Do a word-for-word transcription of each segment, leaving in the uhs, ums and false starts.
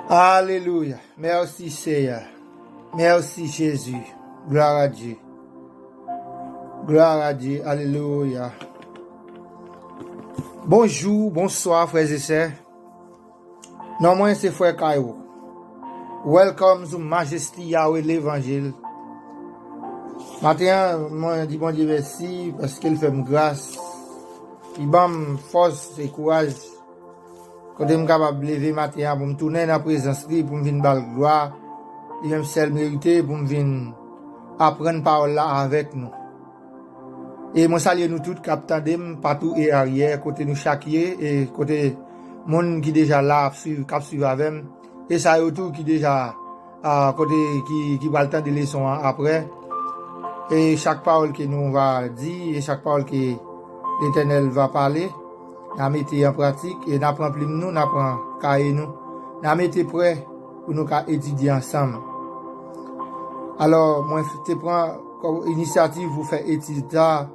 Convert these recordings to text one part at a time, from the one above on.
Alelouya. Mèsi, Seyè. Mèsi, Jezi. Glwa a Dye. Glwa a Dye. Alelouya. Bonjou, bonswa, frè e sè. Non mwen se frè Kaywo. Welcome to Majesty Yahweh Levanjil. Maten an, mwen di Bondye mèsi paske l fè m gras. Li ban m fòs e kouraj. Kote m kapab leve maten an pou m tounen nan prezans li, pou m vin ba l glwa. Li menm sèl merite pou m vin aprann pawòl la avèk nou. E mwen salye nou tout k ap tande m patou e aryè, kote nou chak ye, e kote moun ki deja la ap swiv, k ap swiv avè m, e sa yo tou ki deja, a, kote ki, ki pral tande leson an apre. E chak pawòl ke nou va di, e chak pawòl ke Letènèl va pale, n a mete an pratik, e n a pran plim nou, n a pran kaye nou, n a mete prè pou nou ka etidye ansanm. Alò, mwen te pran kòm inisyativ pou fè etid sa,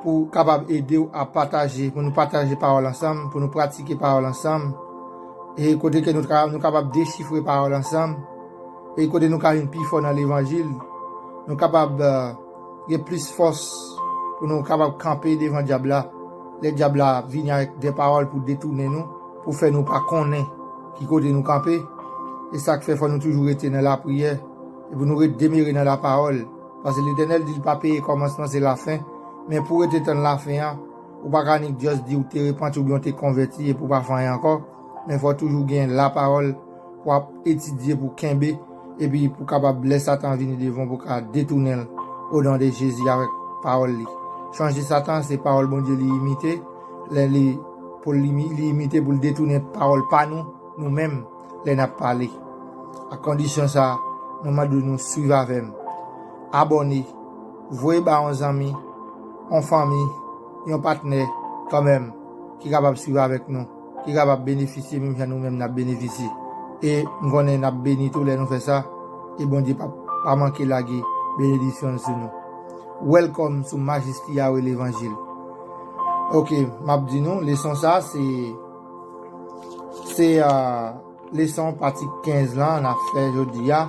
pou kapab ede w a pataje, pou nou pataje pawòl ansanm, pou nou pratike pawòl ansanm, e kote ke nou, tra- nou kapab dechifre pawòl ansanm, e kote nou ka vin pi fò nan levanjil, nou kapab, eh, gen plis fòs pou nou kapab kanpe devan dyab la. Lè dyab la vini avèk de pawòl pou detounen nou, pou fè nou pa konnen ki kote nou kanpe, e sa k fè fò nou toujou rete nan lapriyè, e pou nou ret demere nan lapawòl. Paske Letènèl di l pa peye kòmansman, se lafen. Men pou w rete tann lafen an, ou pa ka annik just di w te repanti oubyen w te konvèti epi w pa fè anyen ankò. Men fò w toujou gen lapawòl pou w ap etidye, pou w kenbe, epi pou w kapab, lè Satan vini devan w, pou w ka detounen l o non de Jezi avèk pawòl li. Chanje Satan, se pawòl Bondye li imite, lè li, pou li, li imite pou l detounen pawòl pa nou, nou menm, lè n ap pale. Ak kondisyon sa, nou mande nou swiv avè m. Abòne, voye ba yon zanmi, yon fanmi, yon patnè, kanmenm, ki kapab swiv avèk nou, ki kapab benefisye menm jan nou menm n ap benefisye. E m konnen n ap beni tou lè nou fè sa, e Bondye pa, pa manke lage benediksyon l sou nou. Welcome sou Majesty Yahweh Levanjil. Ok, m ap di nou, leson sa, se, se, ah, leson pati kenz lan n ap fè jodi a.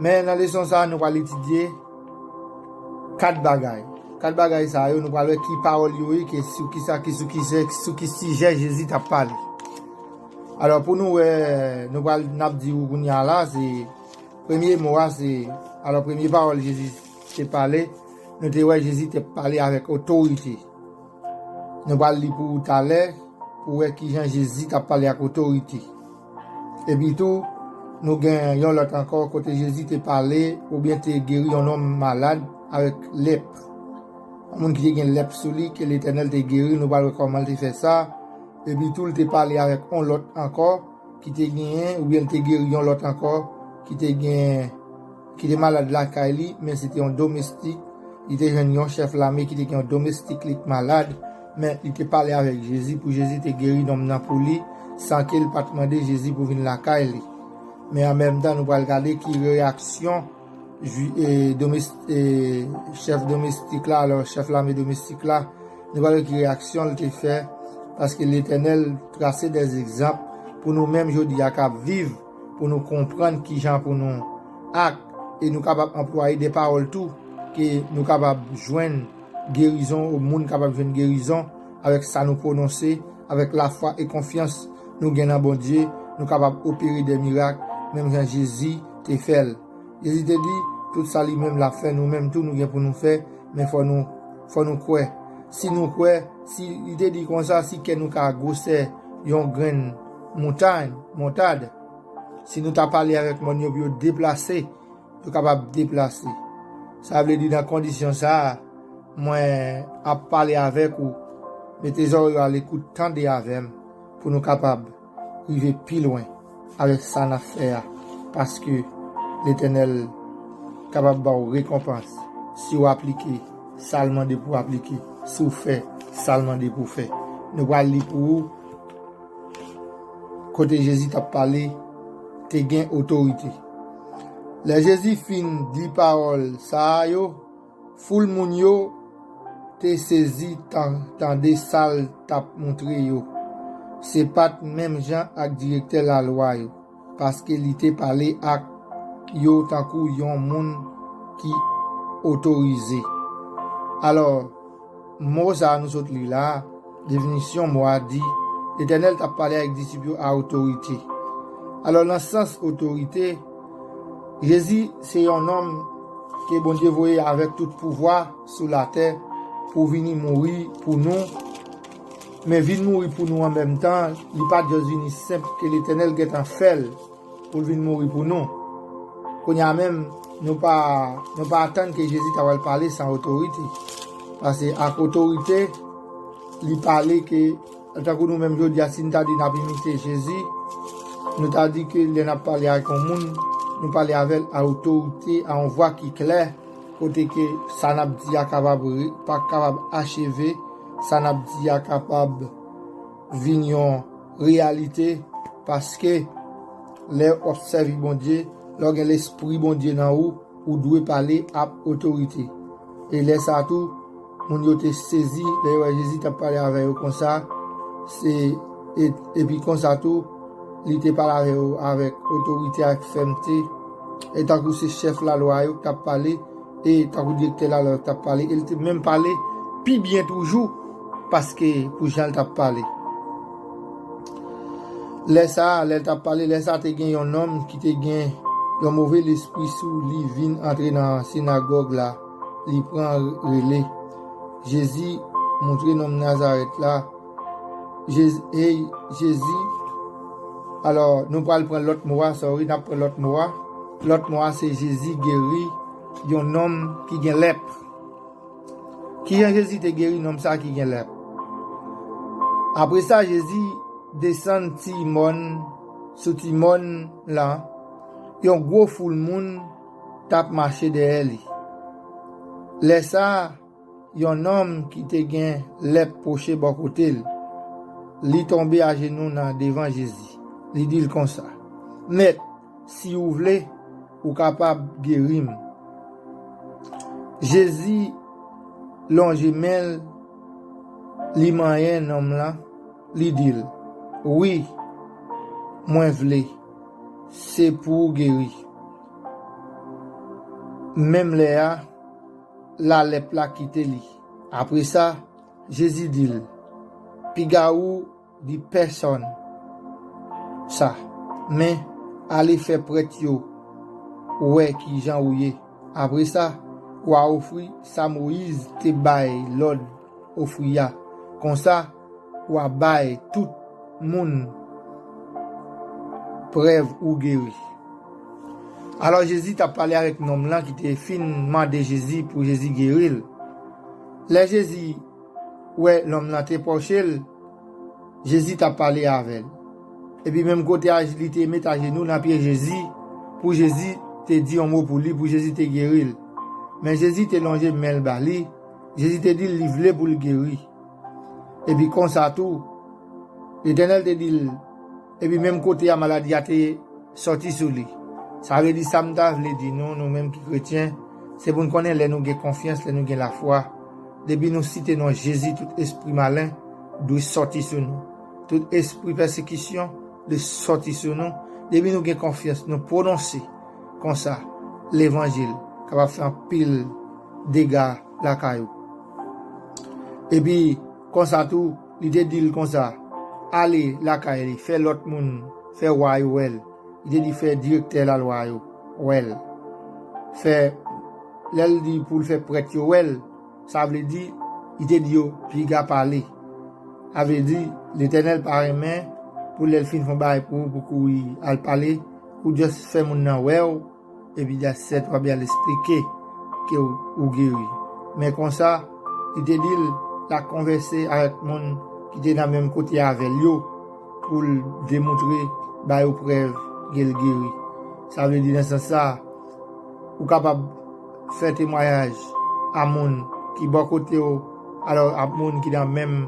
Men nan leson sa, nou pral etidye kat bagay. Kat bagay sa yo, nou pral wè ki pawòl yo ye, ke sou kisa, ki sou ki, sou ki sijè Jezi t ap pale. Alò, pou nou wè, nou pral, n ap di ou kounye a la, se premye mo a, se, alò, premye pawòl Jezi te pale, nou te wè Jezi te pale avèk otorite. Nou pral li pou ou talè, pou wè kijan Jezi t ap pale ak otorite. Epi tou, nou gen yon lòt ankò kote Jezi te pale oubyen te geri yon nonm malad avèk lèp. Yon moun ki te gen lèp sou li, ke Letènèl te geri, nou pral wè kòman l te fè sa. Epi tou, l te pale avèk yon lòt ankò ki te genyen, oubyen l te geri yon lòt ankò ki te gen, ki te malad lakay li, men se te yon domestik. Li te jwenn yon chèf lame ki te gen yon domestik li k malad, men li te pale avèk Jezi pou Jezi te geri nonm nan pou li, san ke l pa t mande Jezi pou vin lakay li. Men an menm tan, nou pral gade ki reyaksyon ju- e, domès- e, chèf domestik la, alò, chèf lame domestik la, nou pral wè ki reyaksyon l te fè, paske Letènèl trase dè egzanp pou nou menm jodi a k ap viv, pou nou konprann kijan pou nou ak, e nou kapab anplwaye de pawòl tou, ke nou kapab jwenn gerizon, ou moun kapab jwenn gerizon avèk sa nou pwononse, avèk lafwa e konfyans nou gen nan Bondye, nou kapab opere de mirak, menm jan Jezi te fè l. Jezi te di, tout sa li menm l ap fè, nou menm tou nou gen pou nou fè, men fò nou, fò nou kwè. Si nou kwè, si li te di konsa, si kè nou ka gwosè yon grenn montay, montad, si nou ta pale avèk mòn yo pou yo deplase, yo kapab deplase. Sa vle di nan kondisyon sa a, mwen ap pale avèk ou, mete zòrèy ou a lekout, tande avè m, pou nou kapab rive pi lwen avèk sa n ap fè a, paske Letènèl kapab ba w rekonpans si w aplike sa l mande pou w aplike, si w fè sa l mande pou w fè. Nou pral li pou ou kote Jezi t ap pale, te gen otorite. Lè Jezi fin di pawòl sa a yo, foul moun yo te sezi tan- tande sa l t ap montre yo. Se pa t menm jan ak direktè lalwa yo. paske li te pale ak yo tankou yon moun ki otorize. Alò, mo sa a nou sot li la a, definisyon mo a di, Letènèl t ap pale ak disip yo a otorite. Alò, nan sans otorite, Jezi se yon nonm ke Bondye voye avèk tout pouvwa sou latè pou vini mouri pou nou, men vin mouri pou nou an menm tan, li pa t jis vini senp ke Letènèl gentan fè l pou l vin mouri pou nou. Kounye a menm, nou pa, nou pa atann ke Jezi ta pral pale san otorite. Paske ak otorite, li pale ke, tankou nou menm jodi a, si n ta di n ap imite Jezi, nou ta di ke lè n ap pale ak yon moun, nou pale avè l a otorite, a yon vwa ki klè, kote ke sa n ap di a kapab re-, pa kapab acheve, sa n ap di a kapab vin yon reyalite, paske lè w ap sèvi Bondye, lè w gen Lespri Bondye nan ou, ou dwe pale ak otorite. E lè sa a tou, moun yo te sezi, lè yo wè Jezi t ap pale avè yo konsa, se, e, epi konsa tou, li te pale avè yo avèk otorite ak fèmte, e tankou se chèf lalwa yo k t ap pale, e tankou direktè lalwa yo k t ap pale, e l te menm pale pi byen toujou, paske pou jan l t ap pale. Lè sa a, lè l t ap pale, lè sa a te gen yon nonm ki te gen yon move lespri sou li vin antre nan sinagòg la, li pran rele. Jezi montre nonm Nazarèt la, Jezi, hey, Jezi. Alò, nou pral pran lòt mo a, sorry, n ap pran lòt mo a. Lòt mo a, se Jezi geri yon nonm ki gen lèp. Kijan Jezi te geri nonm sa ki gen lèp? Apre sa, Jezi desann ti mòn, sou ti mòn lan, yon gwo foul moun t ap mache dèyè li. Lè sa a, yon nonm ki te gen lèp pwoche bò kote l. Li tonbe ajenou nan devan Jezi. Li di l konsa, Mèt, si ou vle, ou kapab geri m. Jezi lonje men l, li manyen nonm lan, li di l, Wi, mwen vle, se pou w geri. Menm lè a, lalèp la kite li. Apre sa, Jezi di l, Piga ou di pèsonn sa, men ale fè prèt yo wè kijan ou ye. Apre sa, w a ofri sa Moyiz te bay lòd ofri a. Konsa, w a bay tout moun prèv ou geri. Alò, Jezi t ap pale avèk nonm lan ki te fin mande Jezi pou Jezi geri l. Lè Jezi wè nonm lan te pwoche l, Jezi t ap pale avè l. Epi menm kote a, li te met ajenou nan pye Jezi, pou Jezi te di yon mo pou li, pou Jezi te geri l. Men Jezi te lonje men l ba li, Jezi te di l li vle pou l geri. Epi konsa tou, Letènèl te di l, epi menm kote a maladi a te sòti sou li. Sa vle di sa m ta vle di nou, nou menm ki kretyen, se pou n konnen lè nou gen konfyans, lè nou gen lafwa, depi nou site non Jezi, tout espri malen dwe sòti sou nou. Tout espri pèsekisyon dwe sòti sou nou. Depi nou gen konfyans, nou pwononse konsa, levanjil kapab fè anpil dega lakay ou. Epi, konsa tou, li te di l konsa, ale lakay li, fè lòt moun, fè wa yo wè l. Li te di fè direktè lalwa yo wè l. Fè, lè l di pou l fè prèt yo wè l, sa vle di, li te di yo, piga pale. Sa vle di, Letènèl pa renmen pou lè l fin fè yon bagay pou ou, pou kouri al pale, ou just fè moun nan wè w, epi that's it, w ap al eksplike ke w, ou geri. Men konsa, li te di l, l ap konvèse avèk moun ki te nan menm kote avè l yo, pou l demontre, ba yo prèv ke l geri. Sa vle di nan sans sa, ou kapab fè temwayaj a moun ki bò kote w, alò a moun ki nan menm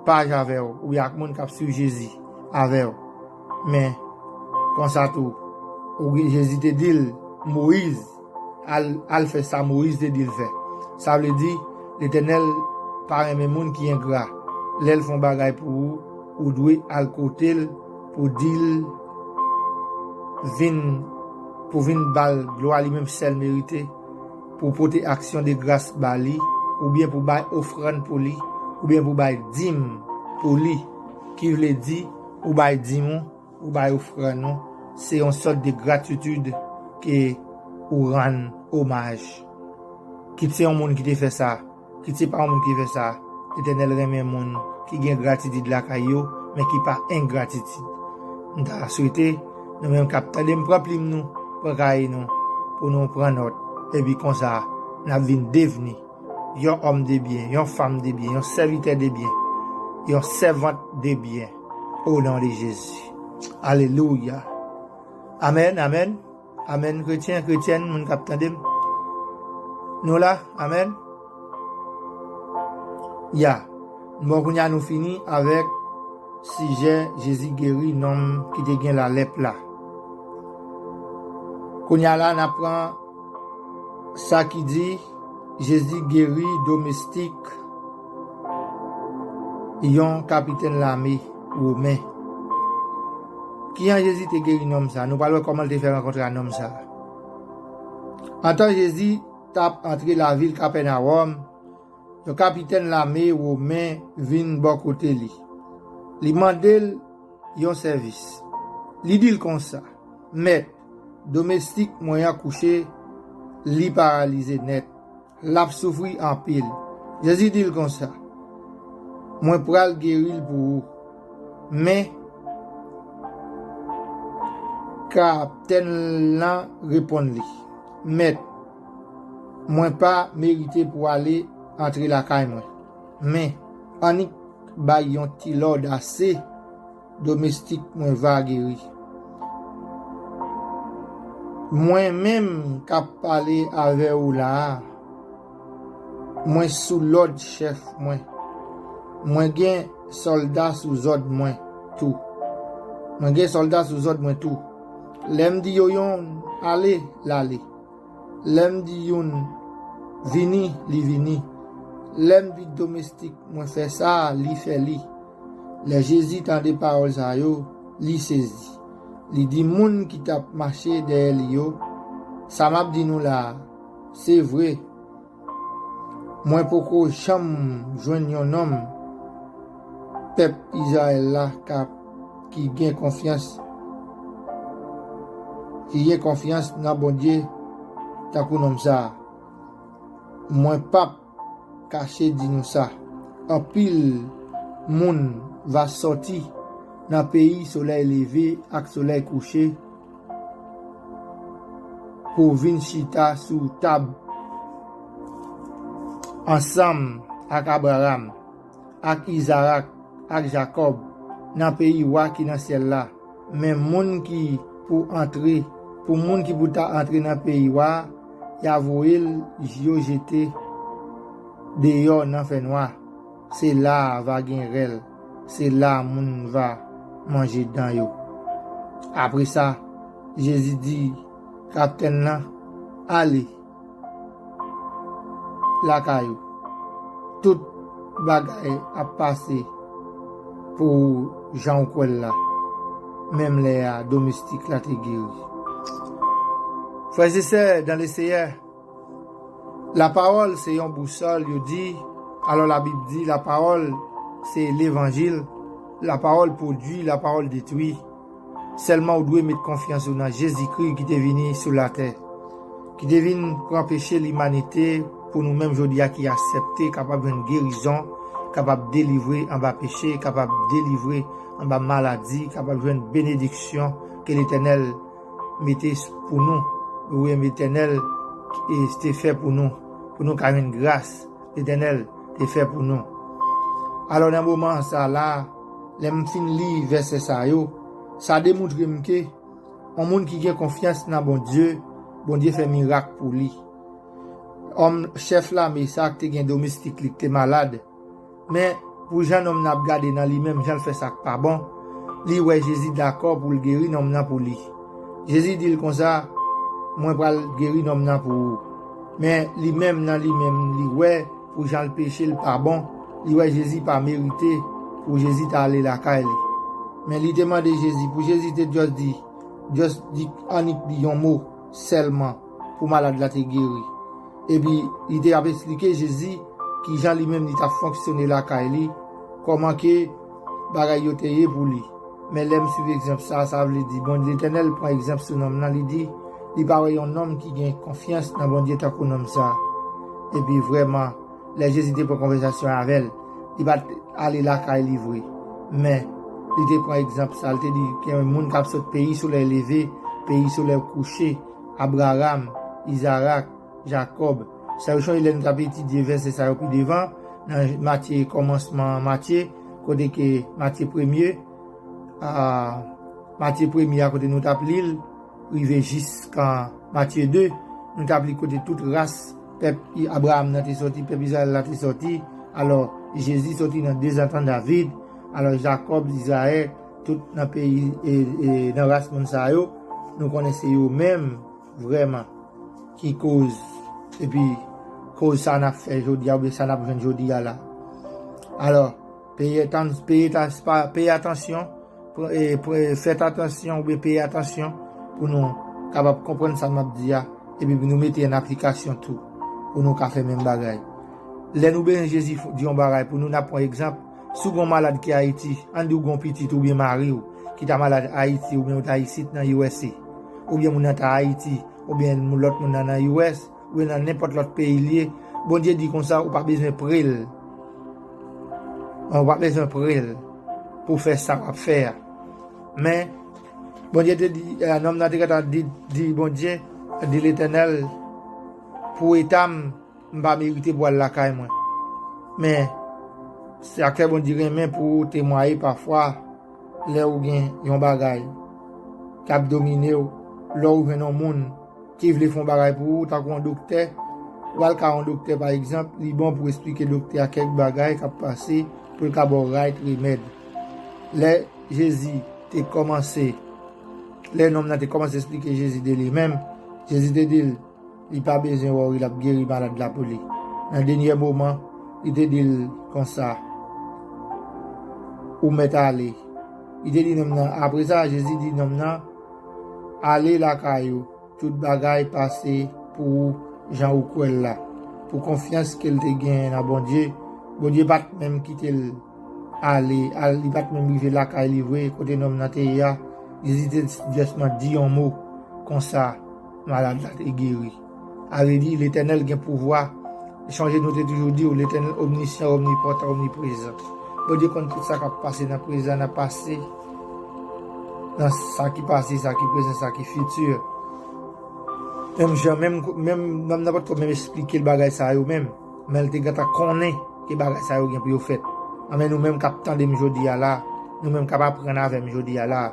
paj avè w, oubyen ak moun k ap swiv Jezi avè w. Men, konsa tou, ou gen, Jezi te di l, Moyiz, al, al fè sa Moyiz te di l fè. Sa vle di, Letènèl pa renmen moun ki engra. Lè l fè yon bagay pou ou, ou dwe al kote l pou di l, vin, pou vin ba l glwa li menm sèl merite, pou pote aksyon de gras ba li, oubyen pou bay ofrann pou li, oubyen pou bay dim pou li, ki vle di, ou bay dim ou, ou bay ofrann ou, se yon sòt de gratitid ke ou rann omaj. Kit se yon moun ki te fè sa, kit se pa yon moun ki fè sa, Letènèl renmen moun ki gen gratitid lakay yo, men ki pa engratitid. M ta swete, nou menm k ap tande m, pran plim nou, pran kaye nou, pou nou pran nòt, epi konsa, n ap vin devni yon òm de byen, yon fanm de byen, yon sèvitè de byen, yon sèvant de byen, o non de Jezi. Alelouya. Amèn, amèn, amèn. Kretyen, kretyèn, moun k ap tande m. Nou la, amèn. Ya. Bon, kounye a nou fini avèk sijè Jezi geri nonm ki te gen lalèp la. Kounye a la, n ap pran sa ki di Jezi geri domestik yon kapitèn lame women. Kijan Jezi te geri nonm sa? Nou pral wè kòman l te fè rankontre a nonm sa. Antan Jezi t ap antre lavil Kapènawòm, yon kapitèn lame women vin bò kote li. Li mande l yon sèvis. Li di l konsa, Mèt, domestik mwen an kouche, li paralize nèt. L ap soufri anpil. Jezi di l konsa, Mwen pral geri l pou ou. Men, kaptèn lan reponn li, Mèt, mwen pa merite pou ale antre lakay mwen. Men, annik bay yon ti lòd ase, domestik mwen va geri. Mwen menm k ap pale avè w la a, mwen sou lòd chèf mwen. Mwen gen sòlda sou zòd mwen tou. Mwen gen sòlda sou zòd mwen tou. Lè m di yo yonn ale, l ale. Lè m di youn vini, li vini. Lè m di domestik mwen fè sa, li fè li. Lè Jezi tande pawòl sa yo, li sezi. Li di moun ki t ap mache dèyè li yo, Sa m ap di nou la a, se vre. Mwen poko janm jwenn yon nonm pèp Izrayèl la k ap, ki gen konfyans, ki gen konfyans nan Bondye tankou nonm sa a. Mwen p ap kache di nou sa, anpil moun va sòti nan peyi solèy leve ak solèy kouche pou vin chita sou tab ansanm ak Abraram, ak Izarak, ak Jakòb nan peyi Wa ki nan syèl la. Men moun ki pou antre, pou moun ki pou ta antre nan peyi Wa a, y a voye l, yo jete deyò nan fènwa. Se la a va gen rèl, se la a moun va manje dan yo. Apre sa, Jezi di kaptèn lan, Ale lakay ou. Tout bagay ap pase pou ou jan w kwè l la. Menm lè a, domestik la te geri. Frè e sè dan le Seyè, lapawòl se yon bousòl, yo di. Alò, Labib di, lapawòl se levanjil, lapawòl pwodui, lapawòl detwi. Sèlman ou dwe met konfyans ou nan Jezikri ki te vini sou latè, ki te vin pran peche limanite pou nou menm jodi a ki aksepte, kapab jwenn gerizon, kapab delivre anba peche, kapab delivre anba maladi, kapab jwenn benediksyon ke Letènèl mete pou nou, oubyen Letènèl, e, te fè pou nou, pou nou ka jwenn gras Letènèl te fè pou nou. Alò, nan moman sa la, lè m fin li vèsè sa yo, sa demontre m ke yon moun ki gen konfyans nan Bondye, Bondye fè mirak pou li. Òm, chèf lame sa a ki te gen domestik li ki te malad, men pou jan nonm nan ap gade nan li menm, jan l fè sa k pa bon, li wè Jezi dakò pou l geri nonm nan pou li. Jezi di l konsa, Mwen pral geri nonm nan pou ou. Men li menm nan li menm, li wè pou jan l peche l pa bon, li wè Jezi pa merite pou Jezi ta ale lakay li. Men li te mande Jezi, pou Jezi te just di, just di, annik di yon mo sèlman pou malad la te geri. Epi, li te ap esplike Jezi kijan li menm li t ap fonksyone lakay li, kòman ke bagay yo te ye pou li. Men lè m swiv egzanp sa, sa vle di, bon, Letènèl pran egzanp sou nonm nan, li di, li pa wè yon nonm ki gen konfyans nan Bondye tankou nonm sa. Epi vrèman, lè Jezi te pran konvèsasyon avè l, li pa t ale lakay li vre. Men, li te pran egzanp sa, li te di, gen moun k ap sot peyi solèy leve, peyi solèy kouche, Abraram, Izarak, Jakòb. Sa yo chonje lè nou t ap etidye vèsè sa yo pi devan, nan Matye, kòmansman Matye, kote ke Matye premye, a, Matye premye a kote nou t ap li l, rive jiskan Matye de, nou t ap li kote tout ras pèp I-, Abraram nan te sòti, pèp Izrayèl la te sòti. Alò, Jezi sòti nan dezantan David. Alò, Jakòb, Izrayèl, tout nan peyi, e, e, nan ras moun sa yo, nou konnen se yo menm vrèman ki koz, epi koz sa n ap fè jodi a, oubyen sa n ap jwenn jodi a la. Alò, peye tan-, peye ta-, pa-, peye atansyon, pr-, e, pr-, fèt atansyon oubyen peye atansyon pou nou kapab konprann sa m ap di a, epi pou nou mete an aplikasyon tou, pou nou ka fè menm bagay. Lè nou bezwen Jezi f-, di yon bagay pou nou, n ap pran egzanp, si w gen yon malad ki Ayiti, ann di w gen yon pitit oubyen mari w ki ta malad Ayiti oubyen w ta isit nan U S A, oubyen moun nan ta Ayiti, oubyen moun, lòt moun nan nan U S, oubyen nan nenpòt lòt peyi l ye, Bondye di konsa, ou pa bezwen pre l. Ou pa bezwen pre l pou fè sa w ap fè a. Men, Bondye te di, eh, nonm nan te gentan di, di Bondye, di Letènèl, pou eta m, m pa merite pou al lakay mwen. Men, se sa k fè Bondye renmen pou ou temwaye pafwa lè ou gen yon bagay k ap domine w, lè ou jwenn yon moun ki vle fè yon bagay pou ou, tankou yon doktè, ou al ka yon doktè, pa egzanp, li bon pou esplike doktè a kèk bagay k ap pase, pou l ka ba w right remèd. Lè Jezi te kòmanse, lè nonm nan te kòmanse esplike Jezi de li menm, Jezi te di l, li pa bezwen wòri, l ap geri malad la pou li. Nan dènye moman, li te di l konsa, ou mèt ale. Li te di nonm nan, apre sa, Jezi di nonm nan, ale lakay ou, tout bagay pase pou ou jan ou kwè l la. Pou konfyans ke l te genyen nan Bondye, Bondye pa t menm kite l ale, al, li pa t menm rive lakay li vre, kote nonm nan te ye a. Jezi te jisman di yon mo, konsa, malad la te geri. A vle di, Letènèl gen pouvwa. Chonje nou te toujou di w, Letènèl omnisyan, omnipotan, omniprezan. Bondye konn tout sa k ap pase nan prezan, nan pase, nan sa ki pase, sa ki prezan, sa ki fiti. Menm jan, menm, menm, menm nan patwon menm esplike l bagay sa yo menm. Men l te gentan konnen ke bagay sa yo gen pou yo fèt. Anben nou menm k ap tande m jodi a la, nou menm k ap aprann avè m jodi a la,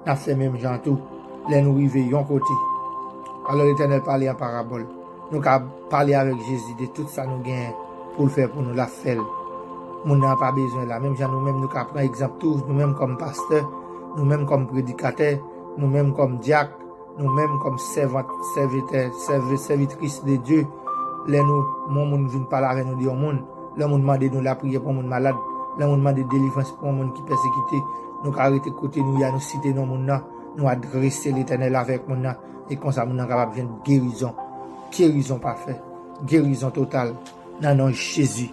n ap fè menm jan tou, lè nou rive yon kote. Alò, Letènèl pale an parabòl. Nou ka pale avèk Jezi de tout sa nou genyen pou l fè pou nou, l ap fè l. Moun nan pa bezwen la. Menm jan nou menm, nou ka pran egzanp tou, nou menm kòm pastè, nou menm kòm predikatè, nou menm kòm dyak, nou menm kòm sèvant, sèvitè, sèvi-, sèvitris de Dye, lè nou, yon moun vin pale avè nou de yon moun, lè yon moun mande nou lapriyè pou yon moun malad, lè yon moun mande delivrans pou yon moun ki pèsekite, nou ka rete kote nou ye a, nou site non moun nan, nou adrese Letènèl avèk moun nan, e konsa moun nan kapab jwenn gerizon, gerizon pafè, gerizon total, nan non Jezi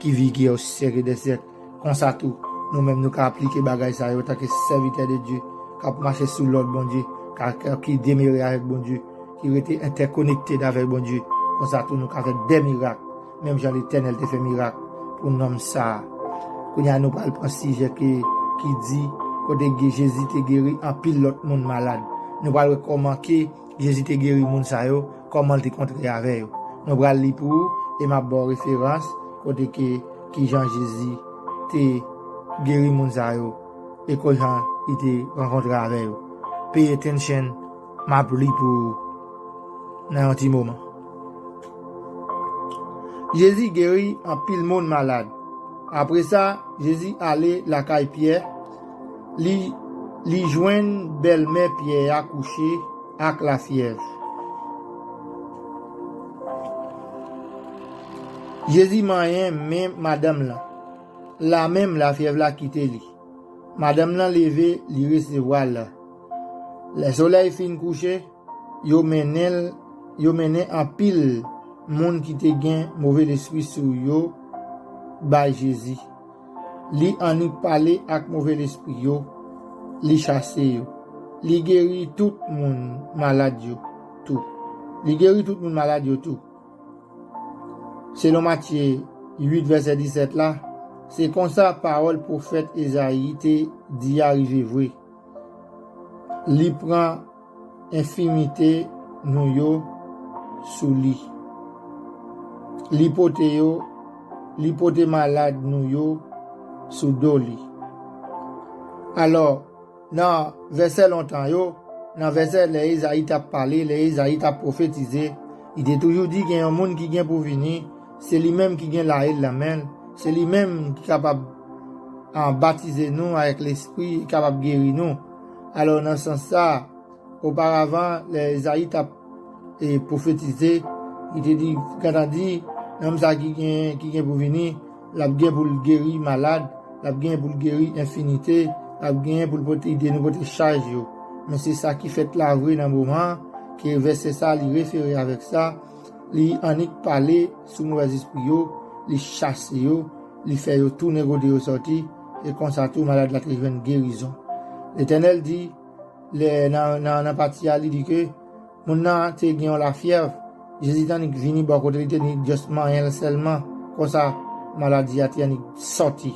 ki viv, ki e o syèk dè syèk. Konsa tou, nou menm nou ka aplike bagay sa yo antanke sèvitè de Dye, k ap mache sou lòd Bondye, ka, ka, ki demere avèk Bondye, ki rete entèkonekte avèk Bondye. Konsa tou, nou ka fè de mirak, menm jan Letènèl te fè mirak pou nonm sa a. Kounye a, nou pral pran sijè ke, ki di, kote ge-, Jezi te geri anpil lòt moun malad. Nou pral wè kòman ke Jezi te geri moun sa yo, kòman l te kontre avè yo. Nou pral li pou ou, e m ap ba w referans, kote ke, kijan Jezi te geri moun sa yo, e kijan li te rankontre avè yo. Pay attention, m ap li pou ou nan yon ti moman. Jezi geri anpil moun malad. Apre sa, Jezi ale lakay Pyè. Li, li jwenn bèlmè Pyè a kouche ak lafyèv. Jezi manyen men madanm lan. Lamenm, lafyèv la kite li. Madanm lan leve, li resevwa l. Lè solèy fin kouche, yo mennen l, yo mennen anpil moun ki te gen move lespri sou yo bay Jezi. Li annik pale ak move lespri yo, li chase yo. Li geri tout moun malad yo tou. Li geri tout moun malad yo tou. Selon Matye uit, vèsè disèt la, se konsa pawòl pwofèt Ezayi te di a rive vre. Li pran enfimite nou yo sou li. Li pote yo, li pote malad nou yo sou do li. Alò, nan vèsè lontan yo, nan vèsè lè Ezayi t ap pale, lè Ezayi t ap pwofetize, li te toujou di gen yon moun ki gen pou vini, se li menm ki gen layil nan men l, se li menm ki kapab, ah, batize nou avèk Lespri, ki kapab geri nou. Alò, nan sans sa, oparavan, lè Ezayi t ap, e, pwofetize, li te di, gentan di, nonm sa ki gen, ki gen pou vini, l ap gen pou l geri malad, l ap gen pou l geri enfimite, l ap gen pou l pote, ede nou pote chaj yo. Men se sa ki fèt la vre nan moman ke vèsè sa li refere avèk sa, li annik pale sou movèzespri yo, li chase yo, li fè yo tounen kote yo sòti, e konsa tou malad la te jwenn gerizon. Letènèl di, lè, nan, nan, nan pati a, li di ke moun nan te gen yon lafyèv, Jezi te annik vini bò kote li te ni just manyen l sèlman, konsa maladi a te annik sòti.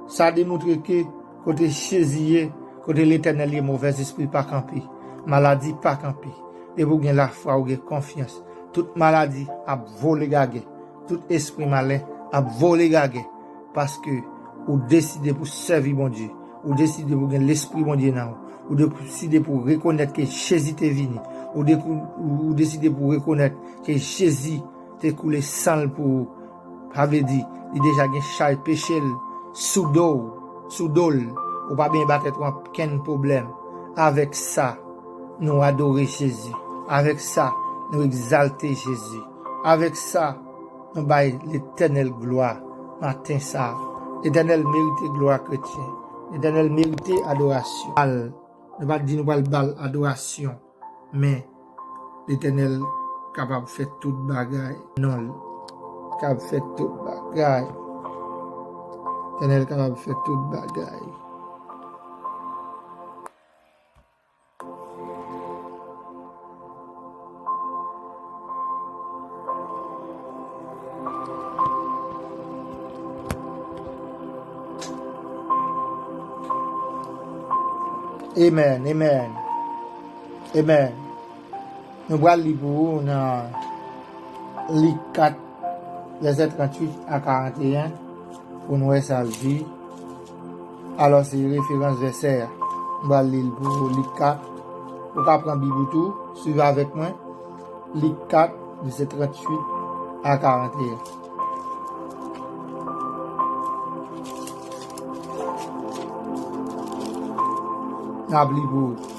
Sa demontre ke kote Jezi ye, kote Letènèl ye, movèzespri pa kanpe, maladi pa kanpe. Depi w gen lafwa, ou gen konfyans, tout maladi ap vole gagè, tout espri malen ap vole gagè, paske ou deside pou sèvi Bondye, ou deside pou gen Lespri Bondye nan ou, ou deside pou rekonèt ke Jezi te vini, ou, de, ou, ou deside pou rekonèt ke Jezi te koule san l pou ou. Sa vle di, li deja gen chay peche l sou do w, sou do l. Ou pa bezwen ba tèt ou ankenn pwoblèm. Avèk sa, nou adore Jezi. Avèk sa, nou egzalte Jezi. Avèk sa, nou bay Letènèl glwa maten sa a. Letènèl merite glwa, kretyen. Letènèl merite adorasyon. Al, nou pa t di nou pral ba l adorasyon, men Letènèl kapab fè tout bagay. Non l kapab fè tout bagay. Letènèl kapab fè tout bagay. Amen, amen, amen. Nou pral li pou ou nan Lik kat, vèsè tranntuit a karanteyen, pou n wè sa l di. Alò, se referans vèsè a. M pral li l pou ou, Lik kat. Ou ka pran Bib ou tou, swiv avèk mwen. Lik kat, vèsè tranntuit a karanteyen. N ap li pou ou.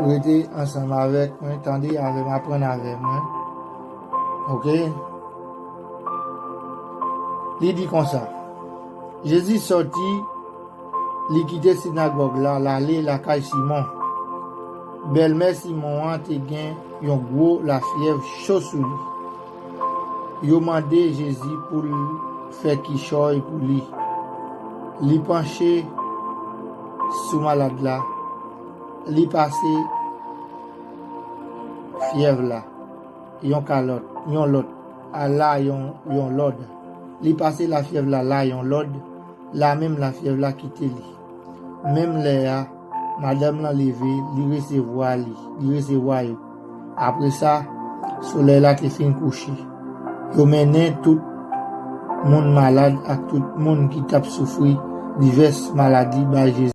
Rete ansanm avèk mwen, tande avè m, aprann avè mwen. Oke? Li di konsa, Jezi sòti, li kite sinagòg la, l ale lakay Simon. Bèlmè Simon an te gen yon gwo lafyèv cho sou li. Yo mande Jezi pou l fè kichòy pou li. Li panche sou malad la. Li pase fyèv la yon kalòt, yon lòt, a la yon, yon lòd. Li pase lafyèv la la yon lòd, lamenm lafyèv la kite li. Menm lè a, madanm lan leve, li resevwa li, li resevwa yo. Apre sa, solèy la te fin kouche. Yo mennen tout moun malad ak tout moun ki t ap soufri divès maladi bay Jezi.